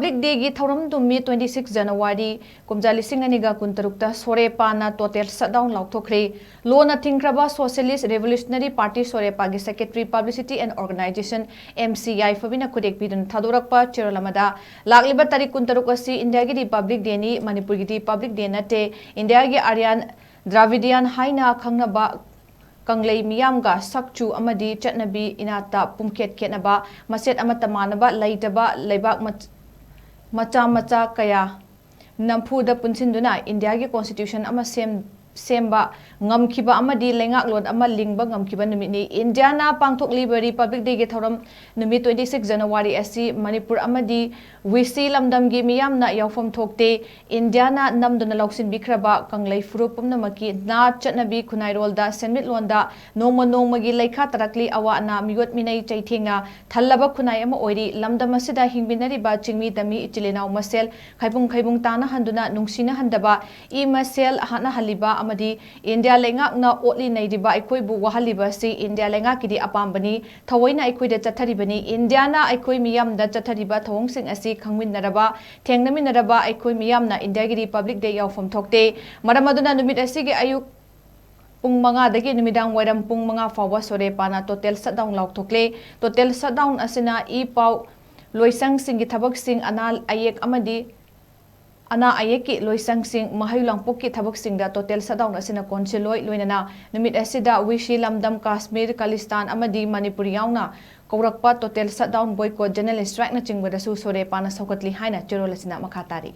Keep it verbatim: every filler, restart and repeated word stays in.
Public Day ꯒꯤ ꯊꯧꯔꯝ ꯅꯨꯃꯤꯠ twenty six January ꯀꯨꯝꯖꯥ ꯂꯤꯁꯤꯡ ꯑꯅꯤꯒ ꯀꯨꯟꯇꯔꯨꯛꯇ ꯁꯣꯔꯦꯄꯥꯅ total shutdown ꯂꯥꯎꯊꯣꯛꯈ꯭ꯔꯦ꯫ ꯂꯣꯟꯅ ꯊꯤꯡꯈ꯭ꯔꯕ Socialist Revolutionary Party ꯁꯣꯔꯦꯄꯥꯒꯤ Secretary Publicity and Organization M C ꯌꯥꯏꯐꯕꯤꯅ ꯈꯨꯗꯦꯛ ꯄꯤꯗꯨꯅ ꯊꯥꯗꯣꯔꯛꯄ ꯆꯦꯔꯣꯜ ꯑꯃꯗ, ꯂꯥꯛꯂꯤꯕ ꯇꯥꯔꯤꯛ ꯀꯨꯟꯇꯔꯨꯛ ꯑꯁꯤ ꯏꯟꯗꯤꯌꯥꯒꯤ Republic Day ꯅꯤ, ꯃꯅꯤꯄꯨꯔꯒꯤꯗꯤ Public Day ꯅꯠꯇꯦ꯫ ꯏꯟꯗꯤꯌꯥꯒꯤ Aryan Dravidian ꯍꯥꯏꯅ ꯈꯪꯅꯕ ꯀꯪꯂꯩ ꯃꯤꯌꯥꯝꯒ ꯁꯛꯆꯨ ꯑꯃꯗꯤ ꯆꯠꯅꯕꯤ ꯏꯅꯥꯠꯇ ꯄꯨꯝꯈꯦꯠ ꯈꯦꯠꯅꯕ, ꯃꯁꯦꯠ ꯑꯃꯠꯇ ꯃꯥꯟꯅꯕ ꯂꯩꯇꯕ ꯂꯩꯕꯥꯛ ꯃꯆ-, ꯃꯆꯥ ꯃꯆꯥ ꯀꯌꯥ ꯅꯝꯐꯨꯗ ꯄꯨꯟꯁꯤꯟꯗꯨꯅ ꯏꯟꯗꯤꯌꯥꯒꯤ Constitution ꯑꯃ ꯁꯦꯝ-, ꯁꯦꯝꯕ ꯉꯝꯈꯤꯕ ꯑꯃꯗꯤ ꯂꯩꯉꯥꯛꯂꯣꯟ ꯑꯃ ꯂꯤꯡꯕ ꯉꯝꯈꯤꯕ ꯅꯨꯃꯤꯠꯅꯤ꯫ ꯏꯟꯗꯤꯌꯥꯅ ꯄꯥꯡꯊꯣꯛꯂꯤꯕ Republic Day ꯒꯤ ꯊꯧꯔꯝ ꯅꯨꯃꯤꯠ twenty six January ꯑꯁꯤ ꯃꯅꯤꯄꯨꯔ ꯑꯃꯗꯤ ꯋꯤꯁꯤ ꯂꯝꯗꯝꯒꯤ ꯃꯤꯌꯥꯝꯅ ꯌꯥꯎꯐꯝ ꯊꯣꯛꯇꯦ꯫ ꯏꯟꯗꯤꯌꯥꯅ ꯅꯝꯗꯨꯅ ꯂꯧꯁꯤꯟꯕꯤꯈ꯭ꯔꯕ ꯀꯪꯂꯩ ꯐꯨꯔꯨꯞ ꯄꯨꯝꯅꯃꯛꯀꯤ ꯅꯥꯠ, ꯆꯠꯅꯕꯤ, ꯈꯨꯟꯅꯥꯏꯔꯣꯜꯗ, ꯁꯦꯟꯃꯤꯠꯂꯣꯟꯗ ꯅꯣꯡꯃ ꯅꯣꯡꯃꯒꯤ ꯂꯩꯈꯥ ꯇꯥꯔꯛꯂꯤ꯫ ꯑꯋꯥ ꯑꯅꯥ, ꯃꯤꯑꯣꯠ ꯃꯤꯅꯩ ꯆꯩꯊꯦꯡꯅ ꯊꯜꯂꯕ ꯈꯨꯟꯅꯥꯏ ꯑꯃ ꯑꯣꯏꯔꯤ꯫ ꯂꯝꯗꯝ ꯑꯁꯤꯗ ꯍꯤꯡꯃꯤꯟꯅꯔꯤꯕ ꯆꯤꯡꯃꯤ ꯇꯝꯃꯤ ꯏꯆꯤꯜ ꯏꯅꯥꯎ ꯃꯁꯦꯜ ꯈꯥꯏꯕꯨꯡ ꯈꯥꯏꯕꯨꯡ ꯇꯥꯅꯍꯟꯗꯨꯅ ꯅꯨꯡꯁꯤꯅꯍꯟꯗꯕ, ꯏ ꯃꯁꯦꯜ ꯍꯥꯠꯅꯍꯜꯂꯤꯕ ꯑꯃꯗꯤ ꯏꯟꯗꯤꯌꯥ ꯂꯩꯉꯥꯛꯅ ꯑꯣꯠꯂꯤ ꯅꯩꯔꯤꯕ ꯑꯩꯈꯣꯏꯕꯨ ꯋꯥꯍꯜꯂꯤꯕ ꯑꯁꯤ ꯏꯟꯗꯤꯌꯥ ꯂꯩꯉꯥꯛꯀꯤꯗꯤ ꯑꯄꯥꯝꯕꯅꯤ꯫ ꯊꯑꯣꯏꯅ ꯑꯩꯈꯣꯏꯗ ꯆꯠꯊꯔꯤꯕꯅꯤ꯫ ꯏꯟꯗꯤꯌꯥꯅ ꯑꯩꯈꯣꯏ ꯃꯤꯌꯥꯝꯗ ꯆꯠꯊꯔꯤꯕ ꯊꯧꯑꯣꯡꯁꯤꯡ ꯑꯁꯤ ꯈꯪꯃꯤꯟꯅꯔꯕ, ꯊꯦꯡꯅꯃꯤꯟꯅꯔꯕ ꯑꯩꯈꯣꯏ ꯃꯤꯌꯥꯝꯅ ꯏꯟꯗꯤꯌꯥꯒꯤ Republic Day ꯌꯥꯎꯐꯝ ꯊꯣꯛꯇꯦ꯫ ꯃꯔꯝ ꯑꯗꯨꯅ ꯅꯨꯃꯤꯠ ꯑꯁꯤꯒꯤ ꯑꯌꯨꯛ ꯄꯨꯡ ꯃꯉꯥꯗꯒꯤ ꯅꯨꯃꯤꯗꯥꯡ ꯋꯥꯏꯔꯝ ꯄꯨꯡ ꯃꯉꯥ ꯐꯥꯎꯕ ꯁꯣꯔꯦꯄꯥꯅ total shutdown ꯂꯥꯎꯊꯣꯛꯂꯦ꯫ Total shutdown ꯑꯁꯤꯅ ꯏ ꯄꯥꯎ ꯂꯣꯏꯁꯪꯁꯤꯡꯒꯤ ꯊꯕꯛꯁꯤꯡ, ꯑꯅꯥ ꯑꯌꯦꯛ ꯑꯃꯗꯤ ꯑꯅꯥ ꯑꯌꯦꯛꯀꯤ ꯂꯣꯏꯁꯪꯁꯤꯡ, ꯃꯍꯩ ꯂꯥꯡꯄꯣꯛꯀꯤ ꯊꯕꯛꯁꯤꯡꯗ total shutdown ꯑꯁꯤꯅ ꯀꯣꯟꯁꯤꯜꯂꯣꯏ꯫ ꯂꯣꯏꯅꯅ ꯅꯨꯃꯤꯠ ꯑꯁꯤꯗ ꯋꯤꯁꯤ ꯂꯝꯗꯝ, ꯀꯥꯁꯃꯤꯔ, ꯈꯥꯂꯤꯁꯇꯥꯟ ꯑꯃꯗꯤ ꯃꯅꯤꯄꯨꯔ ꯌꯥꯎꯅ ꯀꯧꯔꯛꯄ total shutdown, boycott, general strike ꯅꯆꯤꯡꯕꯗꯁꯨ ꯁꯣꯔꯦꯄꯥꯅ ꯁꯧꯒꯠꯂꯤ ꯍꯥꯏꯅ ꯆꯦꯔꯣꯜ ꯑꯁꯤꯅ ꯃꯈꯥ ꯇꯥꯔꯤ꯫